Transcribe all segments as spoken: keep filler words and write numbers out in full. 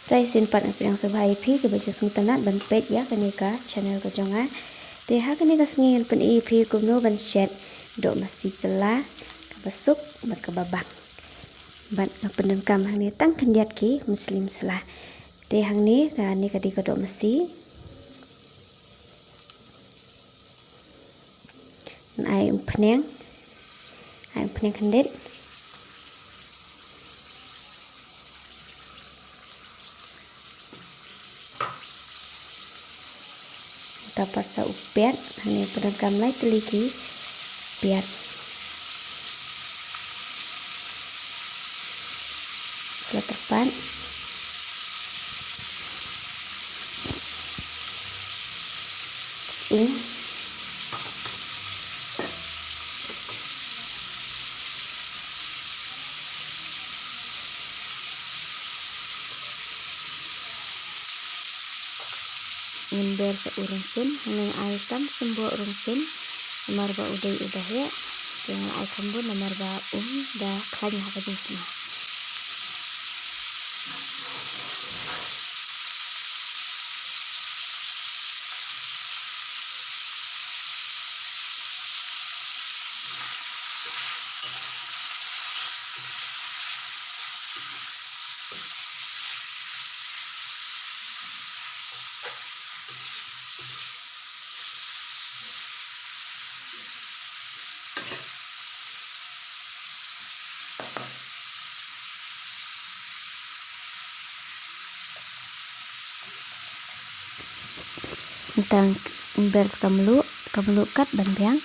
Sa shisien pat nga pdiang sngewbha ïa phi kiba ju sngewtynnat ban peit ïa kane ka channel ka jong nga. Te ha kane ka sngi ngan pyni ïa phi kumno ban shet doh masi kylla kaba suk bad kaba bang. Bad nga pyndonkam hangne tang khyndiat ki musli musla. Te hangne kane ka dei ka doh masi. Ngan ai umphniang. Ai umphniang khyndiat. Nangta pat sa u piat, hangne pyndonkam lai tylli ki piat. Sla tyrpad. U. Ngin ber sa u rynsun, ngin ai san symboh rynsun, namar ba u dei uba heh, te ngin ai kham bun namar ba um da khlaiñ ha ka jingsma. Nangta ngin ber sa ka mluh, ka mluh kat ban biang.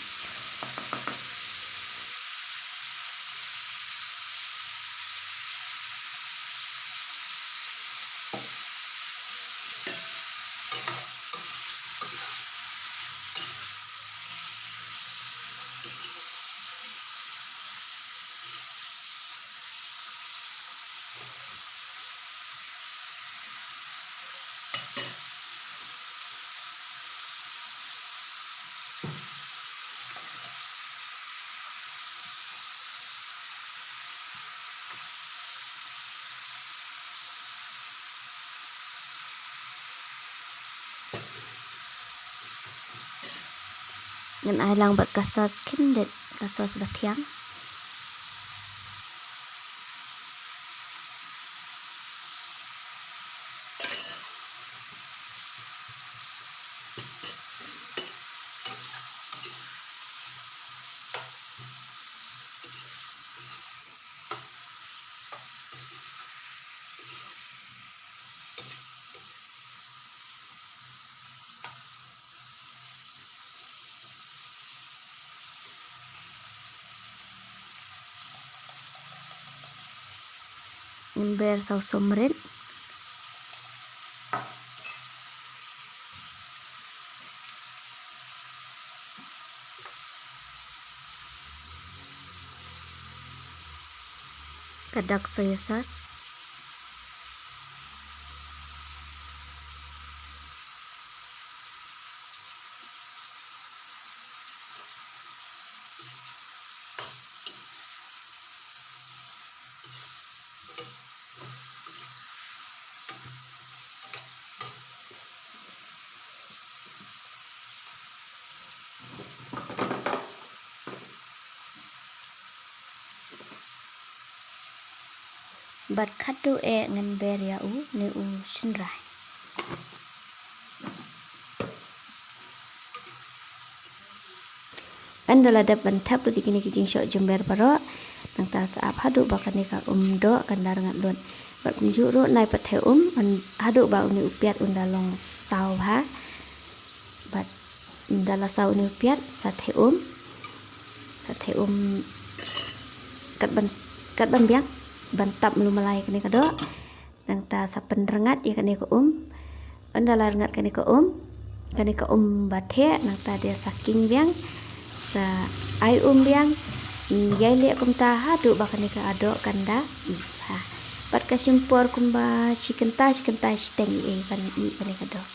Ngan ai lang bad ka sos khyndiat, ka sos ba thiang. Ngin ber sa u sumrit. Ka dark soya sauce. Bad khatduh eh ngin ber ïa une u shynrai. Ynda la dep ban thep lut ïa kine ki jingshoh jember baroh, nangta sa ap haduh ba kane ka um doh kan da rngat lut. Bad kumjuh ruh nai pat theh um, haduh ba une u piat un da long saw bha. Bad ynda la saw une u piat, sa theh um. Sa theh um kat ban, kat ban biang, ban tap mluh malai kane ka doh. Nangta sa pynrngat ïa kane ka um. Ynda la rngat kane ka um, kane ka um ba theh, nangta de sa king biang, sa ai um biang, ïai leh kumta haduh ba kane ka doh kan da ih bha. Bad ka shim por kumba shi kynta, shi kynta shiteng ïa kane, ïa kane ka doh.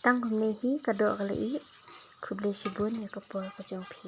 Tang kumne hi ka doh ka la ih. Khublei shibun ïa ka por ka jong phi.